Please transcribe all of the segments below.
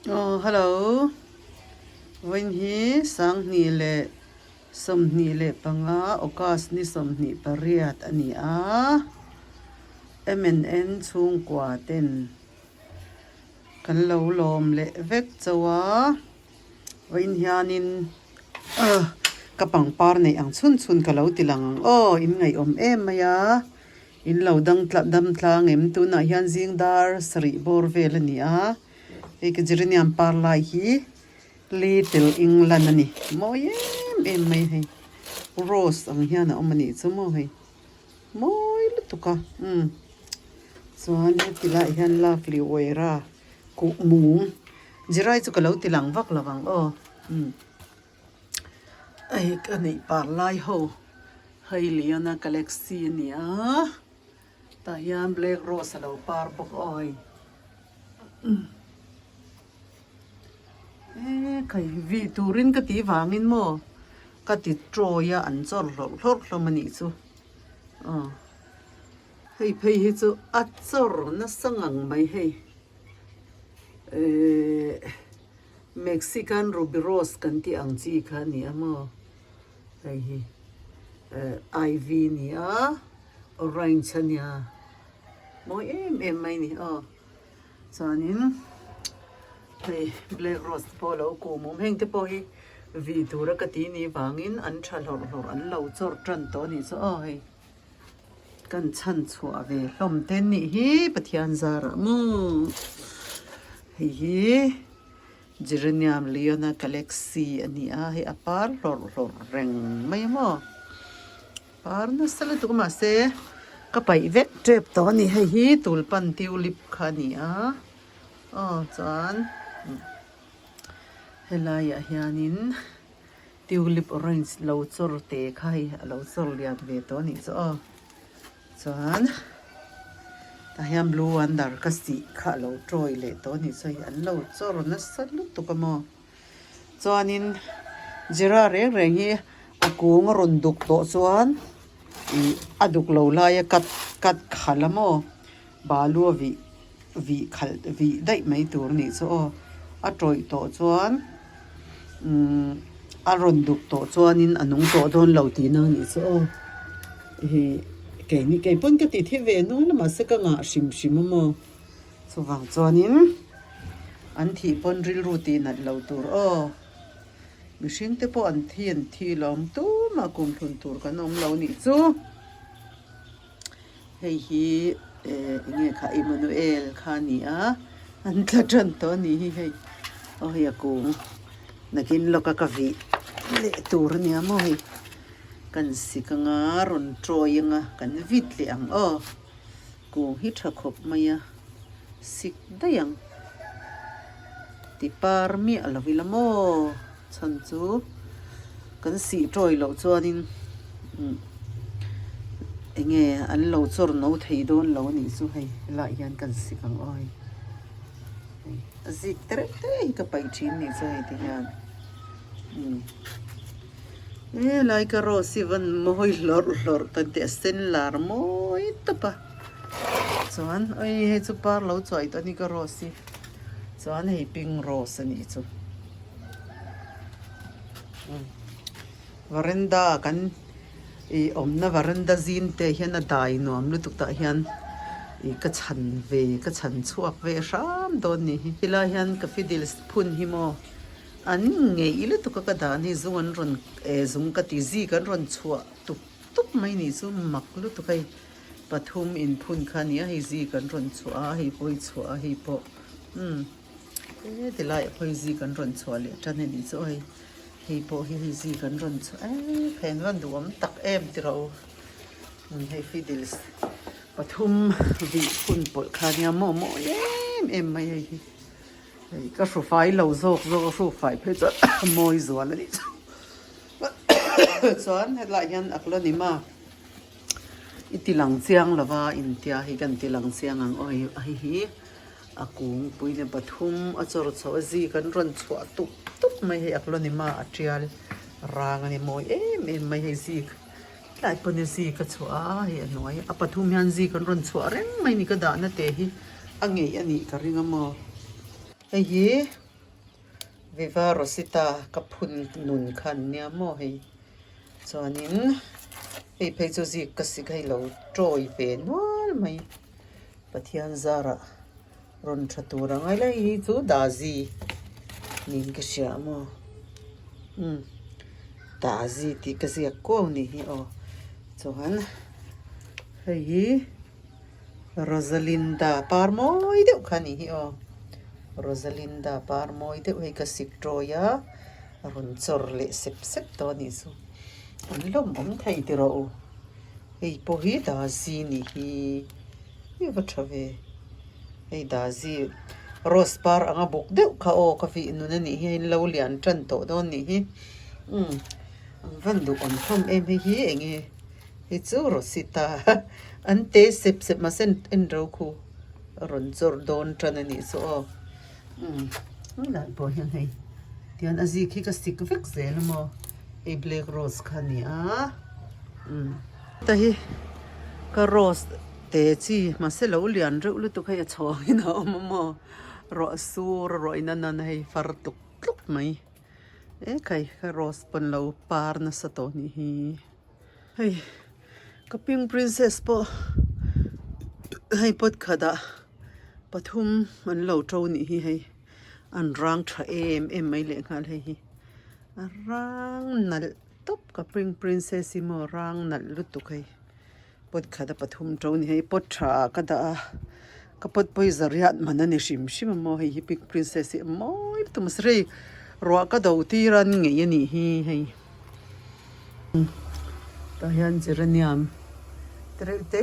Aw hello, vawiin hi Sanghnih leh 25 August ni 28 a ni a, MNN chhungkua ten kan lo lawm leh vek chauh a, vawiin hianin ka pangpar neih ang chhun chhun ka lo ti lang ang aw, in ngaihawm em mai a. In lo dang dam tlang em? Tunah hian zing dar sarih bawr vel a ni a, hei ka geranium par lai hi Little England a ni. Mawi em em mai hei, rose ang hian a awm a nih chu maw hei, mawi lutuk a umm. Chuan heti laiah hian lovely uaira kuh mum, jerai chu ka lo ti lang vak lo ang aw umm. Hei ka neih par lai ho hei Leona Galaxy a ni a tah hian black rose a lo par bawk aw hei e khai vih turin ka tih vangin maw ka ti tawi a an chawr hlawrh hlawrh hlawm a nih chu aw hei phei hi chu a chawr nasa ngang mai hei ehh. Mexican Ruby Rose kan tih ang chi kha a ni a maw? Hei hi ivy a ni a, orange a nia, mawi em em mai a ni aw. Chuanin hei black rose te pawh a lo kum awm, heng te pawh hi vih tura ka tih nih vangin an tha hlawrh hlawrh an lo chawr tan tawh a nih chu aw hei. Kan chhan chhuah ve hlawm te nih hi Pathian zarah maw hei hi Geranium Leona Galaxy a ni a hei a par hlawrh hlawrh reng mai a maw par nasa lutuk a mahse ka paih vek tep tawh a ni hei hi tulpan tulip kha a ni a aw chuan helaiah hianin. Tulip orange lo chawr te kha hei a lo chawr lian ve tawh a nih chu aw. Chuan tah hian blue wonder ka sih kha a lo tawi leh tawh a nih chu hei an lo chawr nasa lutuk a maw. Chuanin Jira reng reng hi a kung a rawn duk tawh chuan ih a duk lo laia cut cut khalh a maw balu a vih vih khalh vih daih mai tur a nih chu aw a tawih tawh chuan umm a rawn duk tawh chuanin a nung tawh dawn lo tihna a nih chu aw ih keini kei pawn ka ti thi ve nual a mahse ka ngah hrim hrim a maw chuvang chuanin an thih pawn rilru tih nat lo tur aw mihring te pawh an thi an thi lawm tumah kumhlun tur kan awm lo nih chu. Hei hi eh eng nge kha Emmanuel kha a ni a an tla tan tawh a nih hi hei aw hei a kung nakin lawka ka vih leh tur a nia maw hei kan sik anga rawn tawi anga kan vit leh ang aw kung hi tha khawp mai a sik daih ang ti par miah lo ila maw. Chhan chu kan sih tawi loh chuanin eng nge an lo chawr no thei dawn lo a nih chu hei helaiah hian kan sik ang aw hei hei a zik te reuh te hi ka paih thin nih chu hei ti hian umm helai ka rose hi van mawi hlawrh hlawrh ta teh a sen lar mawi tawp a chuan oi hei chu par lo chuai tawh a ni ka rose hi chuan hei pink rose a nih chu. Varanda kan ih awmna varanda zim te hian a dai nuam lutuk tah hian ih ka chhan ve ka chhan chhuak ve hram dawn ni hi helai hian ka fiddles phun hi maw an ngeih lutuk a ka dan hi zung an rawn eh zung ka ti zik an rawn chhuah tup tup mai nih chu mak lutuk hei pathum inphun kha a ni a hei zik an rawn chhuah a hei pawh hi chhuah a hei pawh umm. He ti laiah pawh hi zik an rawn chhuah leh tan a nih chu aw hei hei pawh hi hei zik an rawn chhuah eee phei an van duhawm tak em ti rawh u hei fiddles pathum vih hun pawlh kha nia maw mawi em em mai hei hi hei ka hru fai lo zawk zawk a hru fai phei chuan mawi zual a nih chu chuan hetlaiah hian a klonima i ti lang chiang lova intia hi kan ti lang chiang ang aw hei hi. A kungpui ni pathum a chawr chho a zik an rawn chhuah tup tup mai hei Aglonema a tial rang a ni mawi em em mai hei zik tlai pawn a zik a chhuah a hei a hnuai a pathum hian zik an rawn chhuah reng mai ni ka dahna te hi a ngeih a nih ka ring a maw hei hi. Viva Rosita ka phun nun kha an nia maw hei. Chuanin hei phei chu zik ka sik hei lo tawi ve nual mai. Pathian zarah rawn tha tur ang a hei hi chu dazi niin ka hria a maw umm dazi tih ka ziak kuau a nih hi aw chuan hei hi Rosalinda par mawi deuh kha a nih hi aw Rosalinda par mawi deuh hei ka sik tawi a a rawn chawr leh sep sep tawh a nih chu an lawmawm thei tiraw u. Hei pawh hi dazi nih hi hi va tha ve hei dazi rose par anga buk deuh kha aw ka vih nun a nih hi a inlo lian tan tawh dawn nih hi umm an van duh awm hlawm em hei hi eng nge hei chu rosita an te sep sep mahse en ro khu a rawn chawr dawn tan a nih chu aw umm helai pawh hian hei tihian a zik hi ka sik vek zel a maw hei black rose kha a ni a. Ta hi ka rose te chi mahse lo lian reuh lutuk hei a chhawngin a awm a maw ruah sur a ruah in a nan a hei far tluk tluk mai e khai ka rose pawn lo par nasa tawh anih hi hei ka pink princess pawh hei pot khatah pathum an lo to anih hi hei an rang tha em em mai lehnghal hei hi a rang nalh. Tawp ka pink princess hi maw rang nalh lutuk hei pot khat a pathum to ni hei pot tha ah ka dah a ka pot pawh hi zariat man a ni hrim hrim a maw hei hi pink princess hi a mawi lutuk mahse hei ruah ka do tir a ni ngei a nih hi hei tah hian geranium te reuh te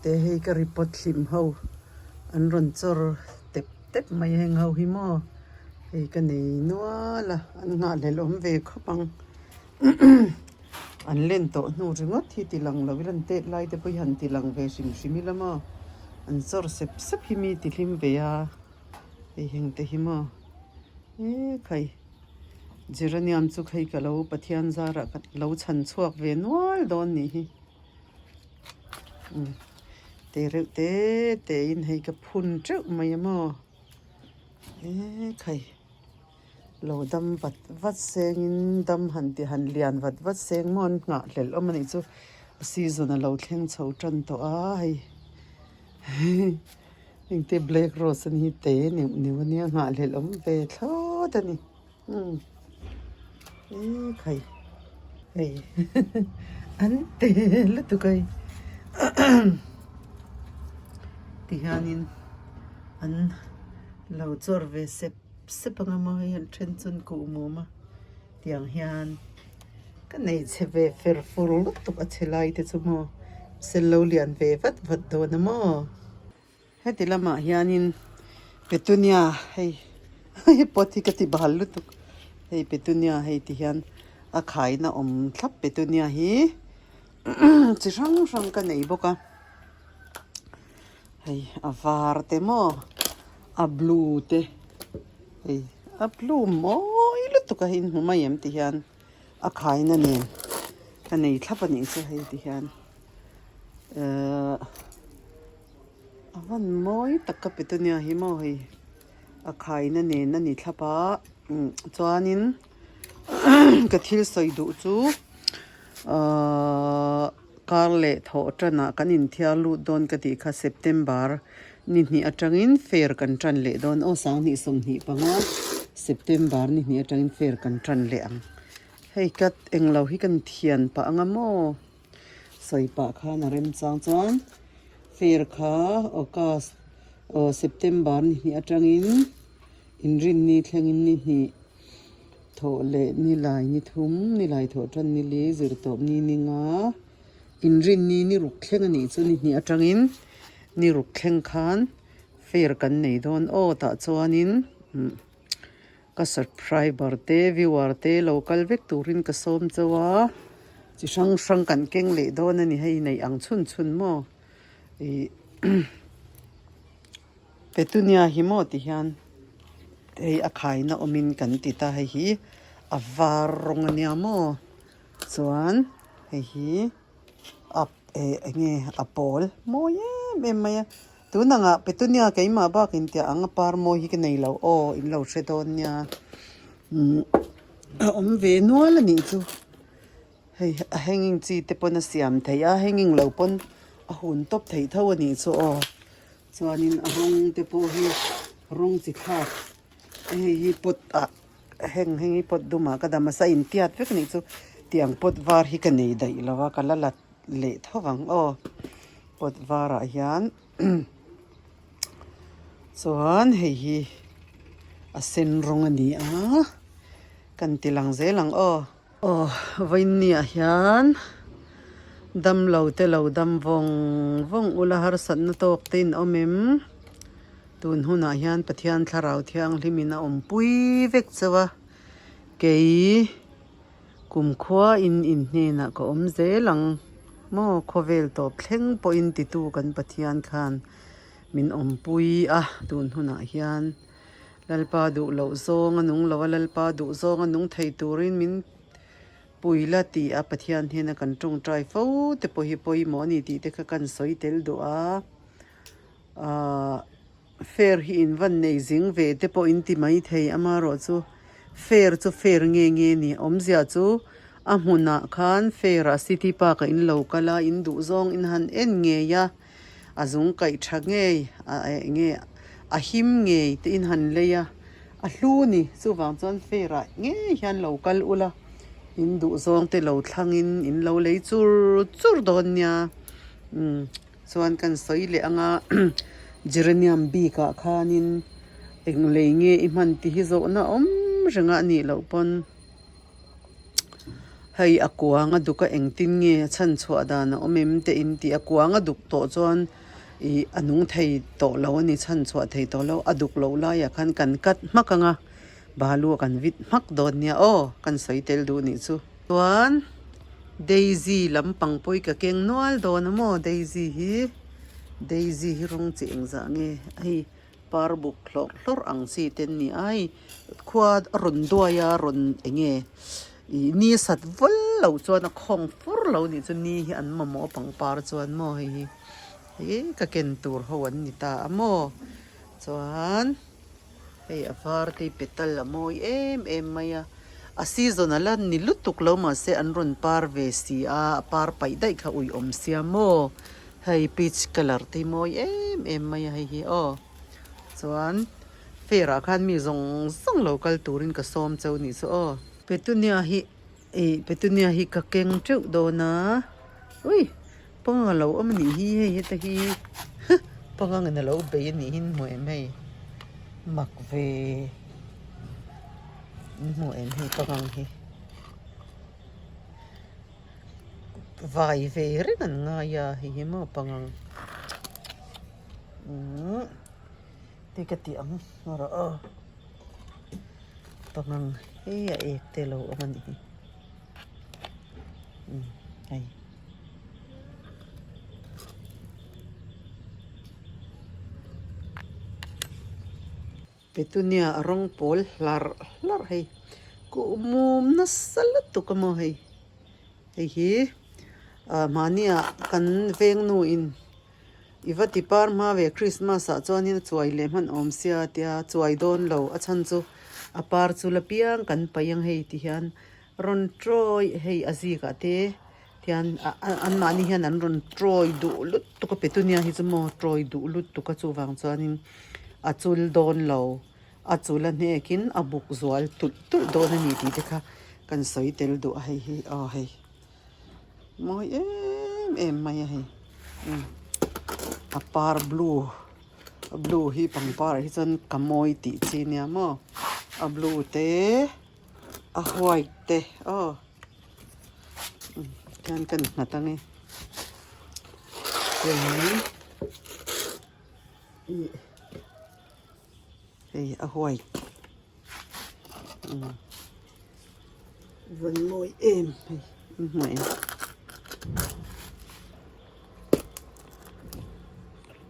te hei ka ri pot hlim ho an rawn chawr tep tep mai heng ho hi maw. Hei ka nei nual a, an nghahhlelh awm ve khawp ang. An len tawh hnu ringawt hi ti lang lo ila an tet lai te pawh hi han ti lang ve hrim hrim ila maw. An chawr sep sep hi mi ti hlim ve a, hei heng te hi maw. E khai geranium chu khai ka lo Pathian zarah ka lo chhan chhuak ve nual dawn nih hi. Te reuh te te in hei ka phun teuh mai a maw. Eee khai lo dam vat vat sengin dam han ti han lian vat vat seng maw an nghah hlelh awm a nih chu a season a lo thleng chho tan tawh a hei heng te black rose a ni te neuh neuh a nia nghah hlelh awm ve thlawt a ni umm eee khai hei an te lutuk a hei tihianin. An lo chawr ve sep sep ang a maw hei an then chu an kuh mum a tiang hian ka nei chhe ve fer fur lutuk a chhe lai te chu maw sel lo lian ve vat vat dawn a maw heti lamah hianin petunia hei hei pot hi ka ti bal lutuk hei petunia hei ti hian a khaina awm thlap petunia hi chi hrang hrang ka nei bawk a. Hei a var te maw a blue te hei a blue mawi lutuk a hei in hmu mai em ti hian a khaina nen ka nei thlap a nih chu hei ti hian ehh a van mawi tak ka pe ta nia hi maw hei a khaina nen a ni thlap a chuanin ka thil sawi duh chu ahh. Kar leh thawh tanah kan inthiar lut dawn ka tih kha September ni hnih atangin fair kan tan leh dawn aw 2025 September ni hnih atangin fair kan tan leh ang. Hei ka englo hi kan thian pah anga maw sawi pah khan a remchang chuan fair kha August aw September ni hnih atangin inrinni thlengin ni hnih. Thawh leh ni lai ni thum, ni lai thawh tan ni li, zir tawp ni ni nga, inrin ni ni ruk thleng a nih chu ni hnih atangin ni ruk thleng khan fair kan nei dawn aw tah chuanin ka subscriber te viewer te lo kal vek turin ka sawm chauh a, chi hrang hrang kan keng leh dawn a ni hei neih ang chhun chhun maw ih. Petunia hi maw ti hian hei a khaina awmin kan ti ta hei hi a var rawng a nia maw chuan hei hi a eh eng nge a pawl mawi em em mai a tun angah petunia keimah bakin tiah ang a par mawi hi ka nei lo aw in lo hre dawn nia. Umm a awm ve nual a nih chu hei a hanging chi te pawn a siam theih a hanging lo pawn a hun tawp theih tho a nih chu aw chuanin a rawng te pawh hi rawng chi thlak hei hi pot ah heng heng hi pot dumah ka dam a sa intiat vek a nih chu tiang pot var hi ka nei daih lo a ka la la leh tho vang aw pot varah hian. Chuan hei hi a sen rawng a ni a kan ti lang zel ang aw. Aw vawiinniah hian damlo te lo dam vawng vawng ula harsatna tawk te in awm em? Tun hunah hian Pathian thlarau thianghlim in a awmpui vek chauh a kei. Kumkhua in in hnenah ka awm zel ang maw? Khawvel tawp thleng pawhin titu kan Pathian khan min awmpui a, tun hunah hian Lalpa duh loh zawng a nung lo a, Lalpa duh zawng a nung thei turin min pui la tih a Pathian hnena kan tawngtai fo te pawh hi pawimawh a ni tih te kha kan sawi tel duh a, aah. Fair hi in van nei zing ve te pawh in ti mai thei amaherawh chu fair chu fair nge nge ni awmzia chu a hmunah khan fair ah city park ah in lo kal a in duh zawng in han en ngei a a zung kaih tha ngei a eng nge a him ngei te in han lei a a hlu ni chuvang chuan fair ah ngei hian lo kal ula in duh zawng te lo thlang in in lo lei chur chur dawn nia umm. Chuan kan sawi leh anga geranium bikah khanin eng lei nge i hman tih hi zawhna awm reng a nih loh pawn hei a kuang a duk a engtin nge a chhan chhuah dan a awm em te in tih a kuang a duk tawh chuan ih a nung thei tawh lo a ni chhan chhuah thei tawh lo a duk loh laiah khan kan cut hmak ang a balu ah kan vit hmak dawn nia aw kan sawi tel duh nih chu. Chuan daisy lampang pawh ka keng nual dawn a maw daisy hi daisy hi rawng chi engzah nge hei par buk hlawrh hlawrh ang chi te an ni a hei khua a rawn duai a rawn eng nge ih ni sat vawl loh chuan a khawng fur lo nih chu ni hi an mamawh a pangpar chuan maw hei hi hei ka ken tur ho an ni ta a maw chuan. Hei a var te hi petal a mawi em em mai a, a season a la ni lutuk lo mahse an rawn par ve si a, a par paih daih kha ui awm sia maw, hei peach colour te hi mawi em em mai a hei hi aw, chuan fair ah khan mi zawng zawng lo kal turin ka sawm cheu nih chu aw. Petunia hi ih petunia hi ka keng teuh dawn a, ui panga lo awm a nih hi hei heta hi panga in a lo bei a nih hi in hmu em hei mak ve in hmu em hei pangang hi vai ve reng an ngai a hei hi maw pangang umm te ka tih ang rawh aw. Pangang hi a ek te lo awm a nih hi umm hei. Petunia a rawng pawl hlarh hlarh hei kuh mum nasa lutuk a maw hei hei hi ah mahnia kan veng nu in. I va ti par hma ve Christmas ah chuanin a chuai leh hman awm sia tia chuai dawn lo a chhan chu a par chu la piang kan paih ang hei ti hian rawn trawi hei a zik ah te tian anmahni hian an rawn trawi duh lutuk a petunia hi chu maw trawi duh lutuk a chuvang chuanin a chul dawn lo a chul a hnekin a buk zual tulh tulh dawn a ni tih te kha kan sawi tel duh a hei hi aw hei. Mawi em em mai a hei a par blue a blue hi pangpar ah hi chuan ka mawi tih chi nia maw a blue te a white te aw tihian ka nghat ang e chuan ih hei a white. Van mawi em hei in hmu em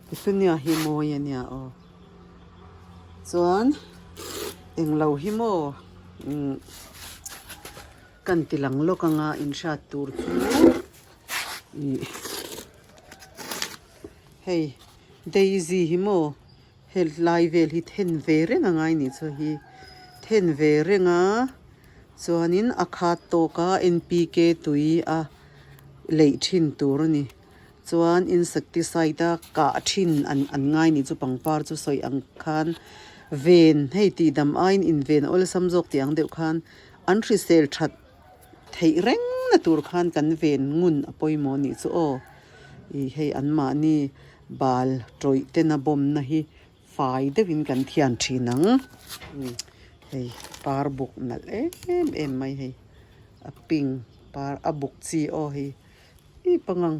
petunia hi mawi a nia aw chuan englo hi maw umm kan ti lang lawk anga inhriat tur chu ih hei daisy hi maw. Helai vel hi then ve reng a ngai nih chu hi. Then ve reng a chuanin a khat tawk a N_P_K tui a leih thin tur a ni chuan insecticide a kah thin an an ngai nih chu pangpar chu sawi ang khan ven hei tih dam aiin inven awlsam zawk tih ang deuh khan an hrisel that theih reng na tur khan kan ven ngun a pawimawh nih chu aw ih hei an mahni bal tawih ten a bawm na hi fai deuhin kan thian thin ang hei par buk nalh em em mai hei a pink par a buk chi aw hei ih pangang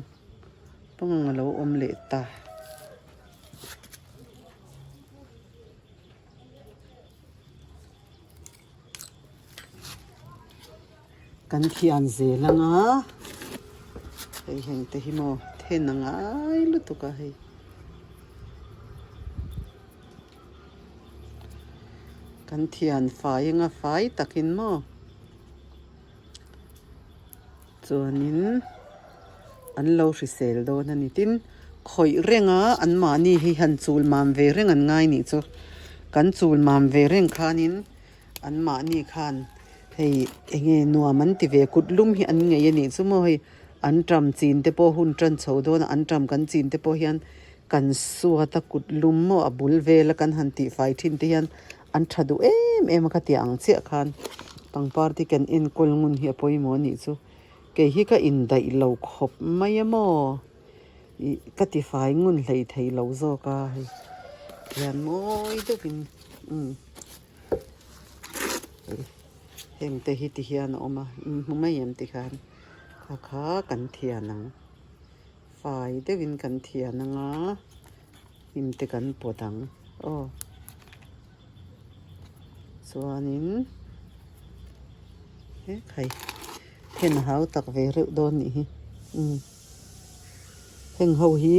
pangang a lo awm leh ta. Kan thian zel anga hei heng te hi maw then a ngai lutuk a hei kan thian fai anga fai takin maw chuanin an lo hrisel dawn a ni tin khawih renga anmahni hi han chul mam ve reng an ngai nih chu kan chul mam ve reng khanin. An mahni khan hei eng nge nuam an ti ve kut lum hi an ngei a nih chu maw hei an ṭam chin te pawh hun ṭan chho dawn a an ṭam kan chin te pawh hian kan suat a kut lum maw a bul vel a kan han tihfai ṭhin te hian an ṭha duh em em a khatiang ang chiah khan pangpar te kan enkawl ngun hi a pawimawh a nih chu kei hi ka indaih lo khawp mai a maw ih ka tifai ngun hlei thei lo zawk a hei hian mawi deuhin umm. Heng te hi ti hian a awm a inhmu mai em ti khan kha kha kan thian ang fai deuhin kan thian ang a hnim te kan pawt ang aw chuanin he khai then a hau tak ve reuh dawn nih hi umm heng ho hi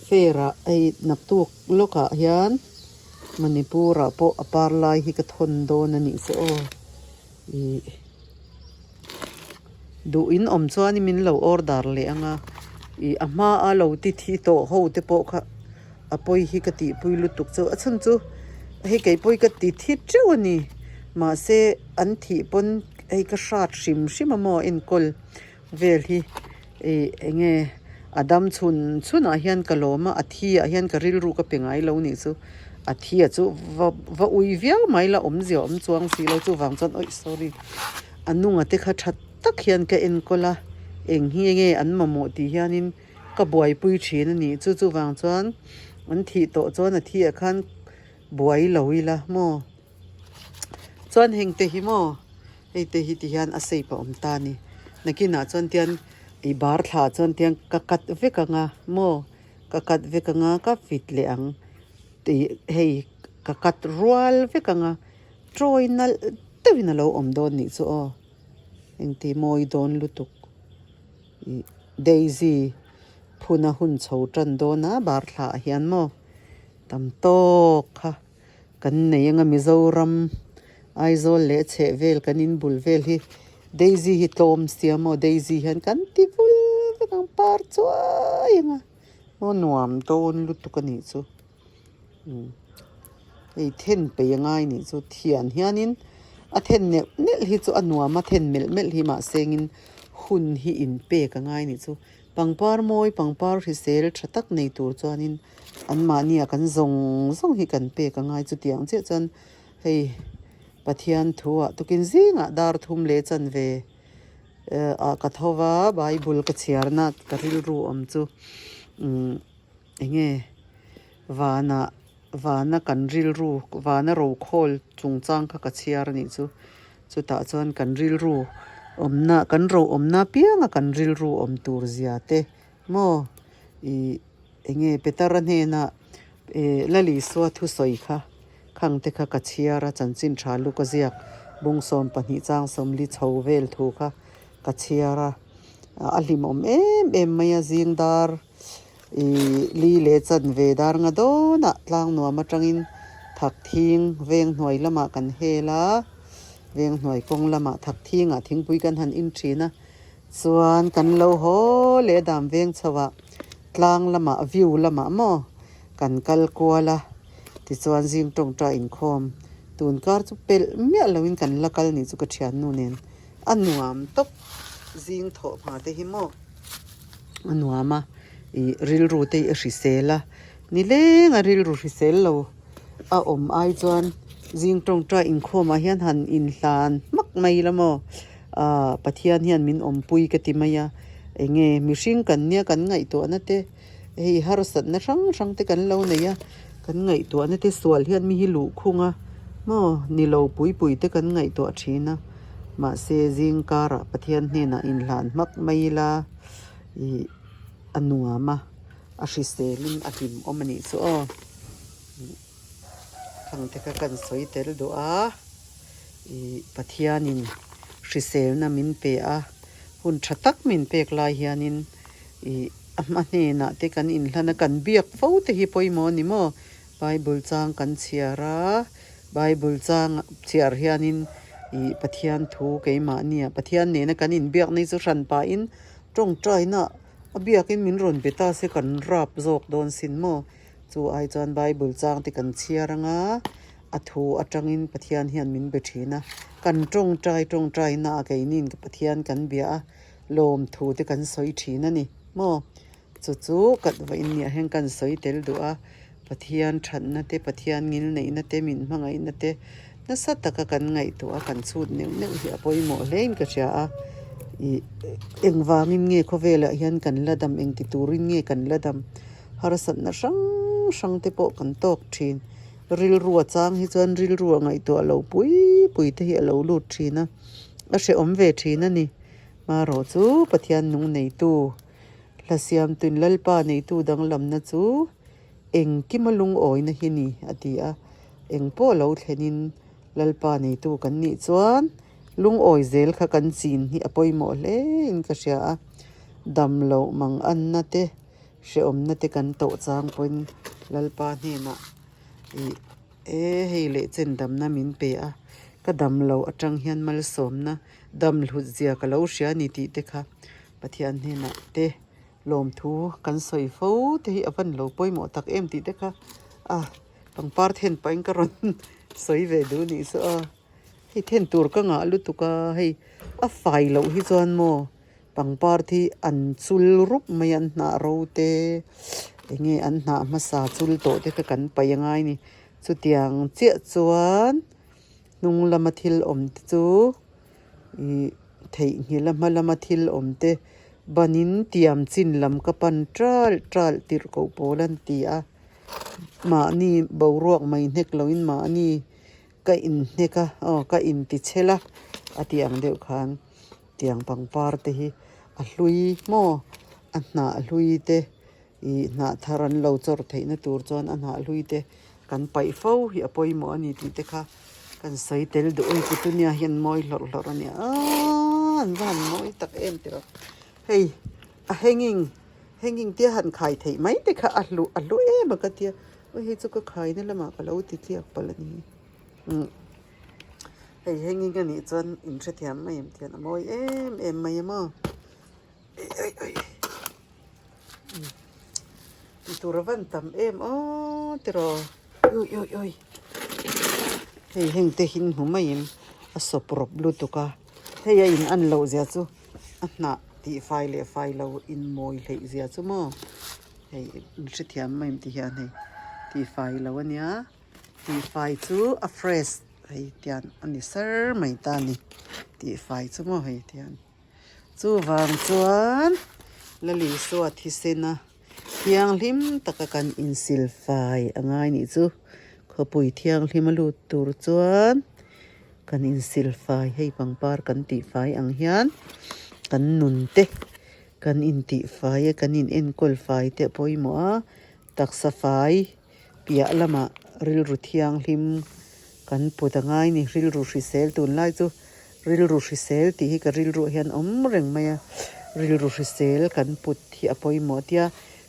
fair ah hei naktuk lawkah hian. Manipur ah pawh a par lai hi ka thawn dawn a nih chu aw ih duh in awm chuan min lo order leh ang a ih a hma a lo ti thi tawh ho te pawh kha a pawi hi ka tihpui lutuk chu a chhan chu hei kei pawi ka ti thi teuh a ni mahse an thih pawn hei ka hrat hrim hrim a maw enkawl vel hi ih eng nge a dam chhun chhun ah hian ka lawm a a thi ah hian ka rilru ka pe ngai lo nih chu a thi ah chu va va ui viau mai la awmzia awm chuang si lo chuvang chuan awih sorry a nunga te kha tha tak hian ka enkawl a eng hi enge an mamawh tih hianin ka buaipui thin a ni chu chuvang chuan an thih tawh chuan a thi ah khan buai lo ila maw. Chuan heng te hi maw hei te hi ti hian a shape a awm ta a ni nakinah chuan tian ih bar thla chuan tian ka cut vek ang a maw ka cut vek ang a ka fit leh ang tih hei ka cut rual vek ang a tawi nalh deuhin a lo awm dawn nih chu aw engti mawi dawn lutuk ih daisy phuna hun chho tan dawn a bar thla ah hian maw tam tawk kha. Kan nei anga Mizoram Aizawl leh chhehvel kan in bul vel hi Daisy hi tlawm sia maw Daisy hian kan ti vul vek ang par chuai anga maw nuam dawn lutuk a nih chu umm hei then peih a ngai nih chu thian hianin a then neuh neuh hi chu a nuam a then melh melh hi mahse engin hun hi inpek a ngai nih chu pangpar mawi pangpar hrisel tha tak nei tur chuanin. Anmahnia kan zawng zawng hi kan pek a ngai chutiang chiah chuan hei Pathian thuah tukin zingah dar thum leh chanve ah ka tho va Bible ka chhiarna ka rilru awm chu umm eng nge vanah vana kan rilru vana rokhawl chungchang kha ka chhiar a nih chu chutah chuan kan rilru awmna kan ro awmna apianga kan rilru awm tur zia te maw ih. Eng nge Petara hnena eh Lalisua thusawi kha khang te kha ka chhiar a, chanchin tha luk a ziak bung 12 chang 40 chho vel thu kha ka chhiar a, a hlimawm em em mai a zing dar ih li leh chanve dar nga dawnah tlang nuam atangin thak thing veng hnuai lamah kan hel a, veng hnuai kawng lamah thak thingah thingpui kan han in thin a. Chuan kan lo haw leh dam veng chho ah tlang lamah view lamah maw kan kal kual a tichuan zing tawngtai inkhawm Tun kar chu pelh miah loin kan la kal nih chu ka thiannu nen a nuam tawp zing thawh hma te hi maw a nuam a ih rilru te hi a hrisel a nileng a rilru hrisel lo a awm ai chuan zing tawngtai inkhawm ah hian han inhlan hmak mai ila maw ah Pathian hian min awmpui ka ti mai a eng nge mihring kan nia kan ngaihtuahna te. Hei harsatna hrang hrang te kan lo nei a, kan ngaihtuahna te sual hian mi hi luh khung a maw ni lo pui pui te kan ngaihtuah thin a, mahse zing karah Pathian hnenah inhlan hmak mai ila ih a nuam a, a hriselin a hlim awm a nih chu aw. Khang te kha kan sawi tel duh a, ih Pathianin hriselna min pe a, hun tha tak min pek lai hianin ih a hma hnenah te kan inhlan a, kan biak fo te hi pawimawh a ni maw? Bible chang kan chhiar a, Bible chang chhiar hianin ih Pathian thu keimahnia Pathian nena kan inbiakna hi chu hran pahin tawngtaina a biakin min rawn be ta se kan rap zawk dawn sin maw? Chu ai chuan Bible chang te kan chhiar anga a thu atangin Pathian hian min be thin a, kan tawngtai tawngtai na a keinin Pathian kan bia a, lawm thu te kan sawi thin a ni maw? Chu chu kan vawiin niah hian kan sawi tel duh a, Pathian thatna te, Pathian ngilneihna te, min hmangaihna te nasa taka kan ngaihtuah a, kan chhut neuh neuh hi a pawimawh hle in ka hria a, ih engvangin nge khawvelah hian kan la dam, engti turin nge kan la dam? Harsatna hrang hrang te pawh kan tawk thin. Rilru a chang hi chuan rilru a ngaihtuah lo pui pui te hi a lo lut thin a, a hrehawm ve thin a ni. Marawh chu Pathian nung neitu, hla siamtuin Lalpa neitu danglamna chu engkima lungawina hi ni a ti a. Eng pawh lo thlenin Lalpa neitu kan nih chuan lungawi zel kha kan chin hi a pawimawh hle in ka hria a. Dam loh mang anna te. Hrehawmna te kan tawh chang pawhin Lalpa hnenah ih e hei leh chen damna min pe a, ka dam loh atang hian malsawmna dam hlut zia ka lo hria a ni tih te kha Pathian hnenah te lawmthu kan sawi fo te hi a van lo pawimawh tak em tih te kha a pangpar then pahin ka rawn sawi ve duh a nih chu a, hei then tur ka ngah lutuk a hei a fai loh hi chuan maw. Pangpar thi an chul rup mai a an hnah ro te eng nge an hnah hmasa chul tawh te kha kan paih a ngai a ni chutiang chiah chuan hnung lama thil awm te chu ih theihnghilh a hma lama thil awm te banin tiam chin lam ka pan ṭalh ṭalh tirh koh pawl an ti a mahni boruak mai hnek loin mahni ka inhnek a aw ka intichhel a a tih ang deuh khan. Tiang pangpar te hi a hlui maw a hnah hlui te ih hnah thar an lo chawrh theihna tur chuan a hnah hlui te kan paih fo hi a pawimawh a ni tih te kha kan sawi tel duh a ni petunia hian mawi hlawrh hlawrh a nia aaa an va han mawi tak em tih rawh hei a hanging hanging te han khai theih mai te kha a hlu a hlu em a ka tia aw hei chu ka khaina lamah ka lo ti tliak palh a ni umm. Hei hanging a nih chuan in hrethiam mai em tian a mawi em em mai a maw ui ui tih tur a van tam em aw tiraw ui ui ui hei heng te hi hmu mai em a sawp rawp lutuk a hei a in an loh zia chu a hnah tih fai leh fai lo in mawi hleih zia chu maw hei in hrethiam mai em ti hian hei tih fai lo a nia. Tihfai chu a fresh hei tian a ni sar mai ta a ni tihfai chu maw hei tian chuvang chuan Lalisua thisen a thianghlim taka kan insil fai a ngai nih chu khawpui thianghlim a lut tur chuan kan insil fai hei pangpar kan tihfai ang hian kan nun te kan intihfai a kan in enkawl fai te a pawimawh a taksa fai. Piah lamah rilru thianghlim kan put a ngai ni. Rilru hrisel tunlai chu rilru hrisel tih hi ka rilruah hian awm reng mai a. Rilru hrisel kan put hi a pawimawh tia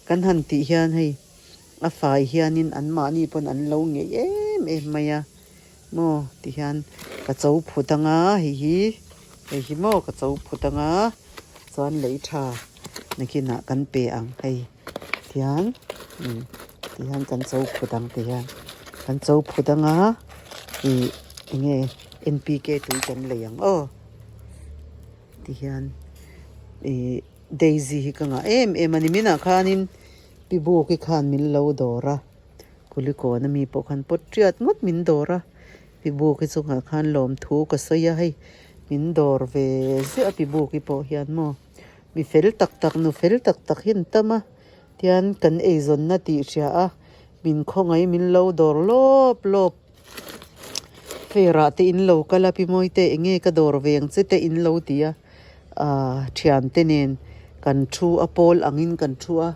kan han tih hian hei a fai hianin anmahni pawn an lo ngeih em em mai a maw ti hian ka cho phut anga hei hi hei hi maw ka cho phut anga chuan lei tha nakinah kan pe ang hei. Tihian tihian kan cho phut ang tihian kan cho phut anga Ih enge NPK tui kan lei ang aw tihian ih daisy hi ka ngah em em a ni minah khanin pi buki khan min lo dawr a kulikawn ami pawh khan pawt riat ngawt min dawr a pi buki chungah khan lawmthu ka sawi a hei min dawr ve ziah a pi buki pawh hian maw mi fel tak tak nu fel tak tak hi an tam a tian kan eizawnna tih hria a min khawngaih min lo dawr lawp lawp. Fair-ah te in lo kal a pi mawi te eng nge ka dawr ve ang che te in lo ti a ahh thiante nen kan thu a pawl angin kan thu a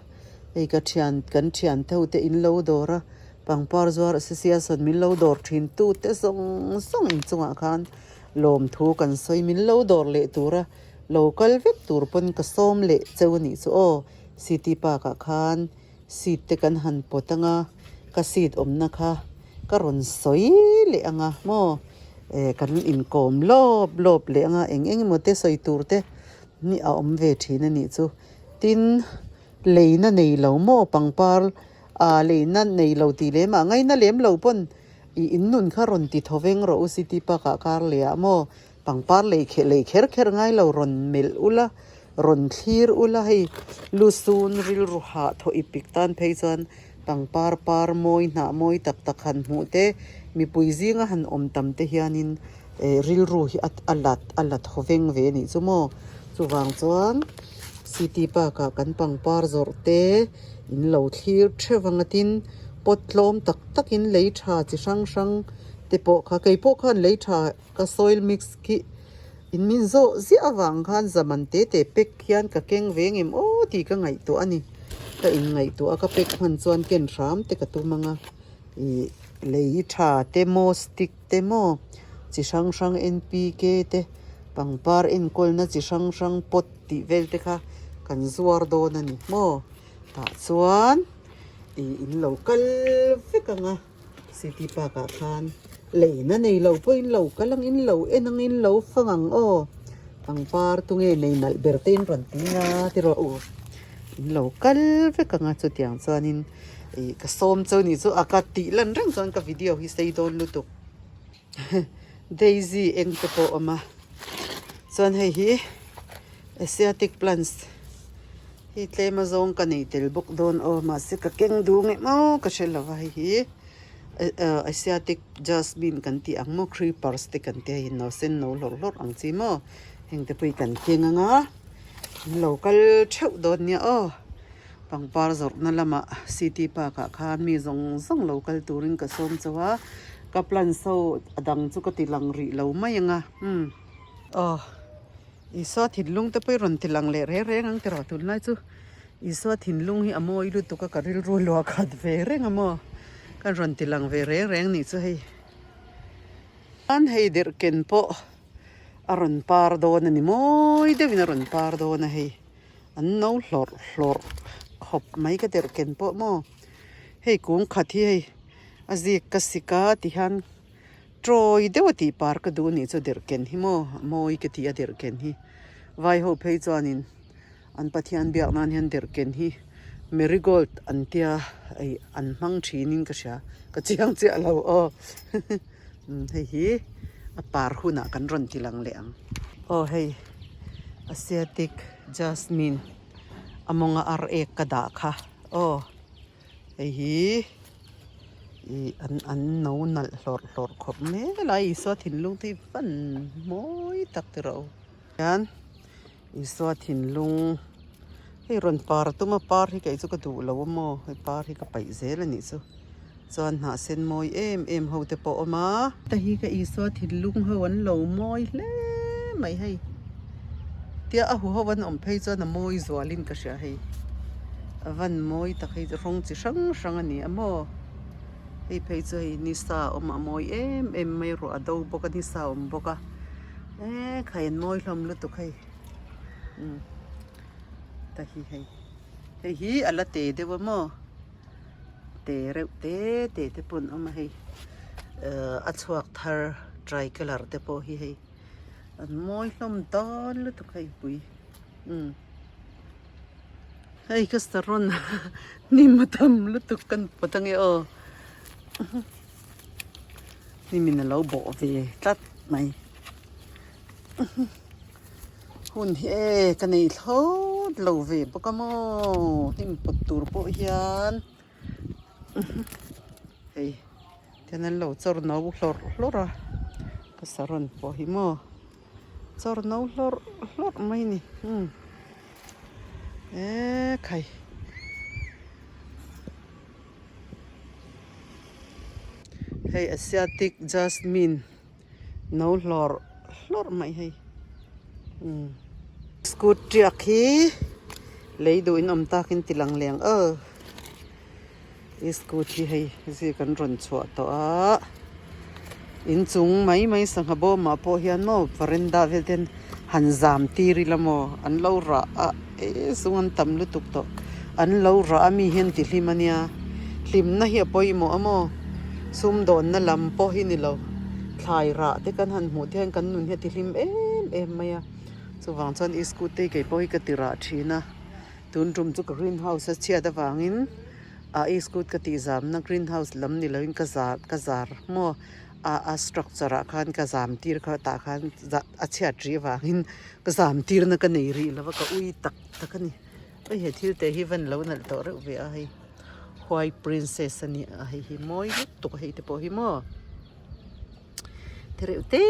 hei ka thian kan thian te ho te in lo dawr a pangpar zuar association min lo dawr thin tu te zawng zawng inchungah khan lawmthu kan sawi min lo dawr leh tur a lo kal vek tur pawn ka sawm leh cheu a nih chu aw city park ah khan. Seat te kan han pawt anga ka seat awmna kha ka rawn sawi leh anga maw eh kan inkawm lawp lawp leh anga eng eng emaw te sawi tur te hi a awm ve thin a nih chu tin leina nei lo maw pangpar ah leina nei lo tih lem ah ngaina lem lo pawn ih in nun kha rawn ti thaw veng rawh u city park ah kar leh ah maw Pangpar lei kher lei kher kher ngai lo rawn melh ula, rawn thlir ula hei lusun rilru hah thaw i pik tan phei chuan pangpar par mawi hnah mawi tak tak han hmuh te mipui zinga han awm tam te hianin eh rilru hi a la a la thaw veng ve anih chu maw chuvang chuan city park ah kan pangpar zawrh te in lo thlir theuh ang a tin pot tlawm tak takin lei tha chi hrang hrang te pawh kha kei pawh khan lei tha. Ka soil mix khi in min zawh ziah avang khan zaman te te pack hian ka keng ve ngem aw tih ka ngaihtuah a ni. Ka in ngaihtuah a ka pack hman chuan ken hram te ka tum ang a. Ih lei tha te maw stick te maw chi hrang hrang N_P_K te pangpar enkawlna chi hrang hrang pot tih vel te kha kan zuar dawn a ni maw. Tah chuan ih in lo kal vek ang a. City park ah khan leina nei lo pawh in lo kal ang in lo en ang in lo fang ang aw pangpar tunge nei nalh ber te in rawn ti nga ti rawh u in lo kal vek ang a chutiang chuanin ih ka sawm chu anih chu a ka tih lan reng chuan ka video hi sei dawn lutuk daisy eng te pawh a awm a chuan hei hi asiatic plants. Hei tlem a zawng ka nei tel bawk dawn aw mahse ka keng duh ngei maw ka hre lo va hei hi asiatic jasmine kan tih ang maw creepers te kan tia hei no sen no hlawrh hlawrh ang chi maw heng te pawh hi kan keng ang a an lo kal theuh dawn nia aw pangpar zawrhna lamah city park ah khan mi zawng zawng lo kal turin ka sawm chauh a ka plants ho a dang chu ka ti lang rih lo mai ang a umm aw. Isua thinlung te pawh i rawn ti lang leh reng reng ang tiraw tunlai chu Isua thinlung hi a mawi lutuk a ka rilru luah khat ve reng a maw kan rawn ti lang ve reng reng nih chu hei an hei derh ken pawh a rawn par dawn a ni mawi deuhin a rawn par dawn a hei an no hlawrh hlawrh khawp mai ka derh ken pawh maw hei kung khat hi hei a zik ka sik a ti hian. Tawi deuh a tih par ka duh anih chu derhken hi maw a mawi ka ti a derhken hi vai ho phei chuanin an pathian biak nan hian derhken hi marigold an tia ih an hmang thinin ka hria ka chiang chiah lo aw hei hi a par hunah kan rawn ti lang leh ang aw hei asiatic jasmine a mawnga ar ek ka dah kha aw. Hei hi ih an an no nalh hlawrh hlawrh khawp mai helai Isua thinlung te hi fan mawi tak ti rawh u hian Isua thinlung hei rawn par tum a par hi kei chu ka duh lo a maw hei par hi ka paih zel a nih chu chuan hnah sen mawi em em ho te pawh a awm a. Heta hi ka Isua thinlung ho an lo mawi hle mai hei tia a huho an awm phei chuan a mawi zualin ka hria hei a van mawi tak hei rawng chi hrang hrang a ni a maw hei phei chu hei nisa a awm a mawi em em mai ruah a do bawk a nisa a awm bawk a eee khai an mawi hlawm lutuk hei umm ta hi hei hei hi a la te deuh a maw. Te reuh te te te pawh an awm a hei ehh a chhuak thar tricolour te pawh hi hei an mawi hlawm dawn lutuk hei pui umm hei ka saron hnim a tam lutuk kan pawt ange aw. Hnimin a lo bawh ve tlat mai. Hun hi e ka nei thlawt lo ve bawk a maw hnim pawt tur pawh hian hei tihian an lo chawr no hlawrh hlawrh a ka saron pawh hi maw chawr no hlawrh hlawrh mai a ni umm ekhai. Hei Asiatic Jasmine no hlawrh hlawrh mai hei umm scooty ah khi lei duh in awm tak in ti lang leng aw i scooty hei zik an rawn chhuah tawh a inchung mai mai sangha bawm ah pawh hian maw veranda vel te hian han zam tir ila maw an lo rah a eh sung an tam lutuk tawh an lo rah a mi hian ti hlim a nia hlimna hi a pawimawh a maw sumdawnna lam pawh hi ni lo thlai rah te kan han hmuh te hian kan nun hi a ti hlim em em mai a chuvang chuan i scooty kei pawh hi ka ti rah thin a tun tum chu ka green house a chhiat avangin ah i scoot ka tih zamna green house lam ni loin ka zar ka zar maw. A a structure ah khan ka zam tir kha tah khan a chhiat rih avangin ka zam tirna ka nei rih lo va ka ui tak tak a ni. Hei he thil te hi van lo nalh tawh reuh ve a hei white princess a nia hei hi mawi lutuk a hei te pawh hi maw ti reuh te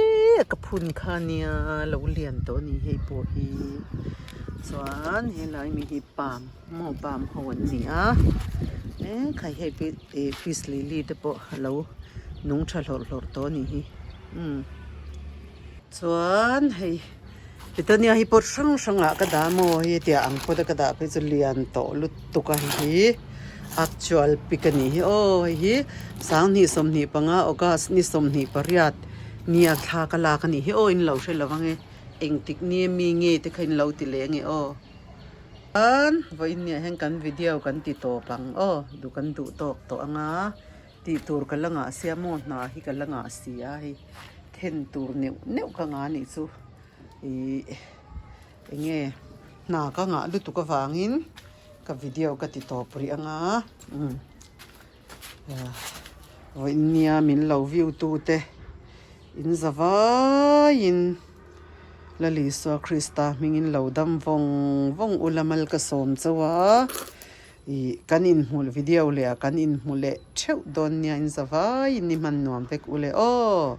a ka phun kha nia lo lian tawh a ni hei pawh hi chuan helai mi hi palm maw palm ho an ni a ekhai hei ih peace lily te pawh a lo nung tha hlawrh hlawrh tawh a nih hi umm chuan hei Petania hi pot hrang hrang ah ka dah maw hei tia ang pot a ka dah phei chu lian tawh lutuk a hei hi actual pic a nih hi aw hei hi 2025 August ni 28 nia thla ka lak a nih hi aw in lo hre lo ang e engtik ni ami nge te kha in lo ti leh ange aw. Chuan vawiin niah hian kan video kan ti tawp ang aw duh kan duh tawk tawh ang a tih tur ka la ngah sia maw hna hi ka la ngah si a hei then tur neuh neuh ka ngah anih chu ih eng nge hna ka ngah lutuk avangin ka video ka ti tawp rih ang a umm vawiin nia min lo view tu te in za vaiin. Lalisua Krista hmingin lo dam vawng vawng ula mal ka sawm chauh a, ih kan inhmuh video leh ah kan inhmu leh theuh dawn nia in zavaiin ni hman nuam vek ule aw.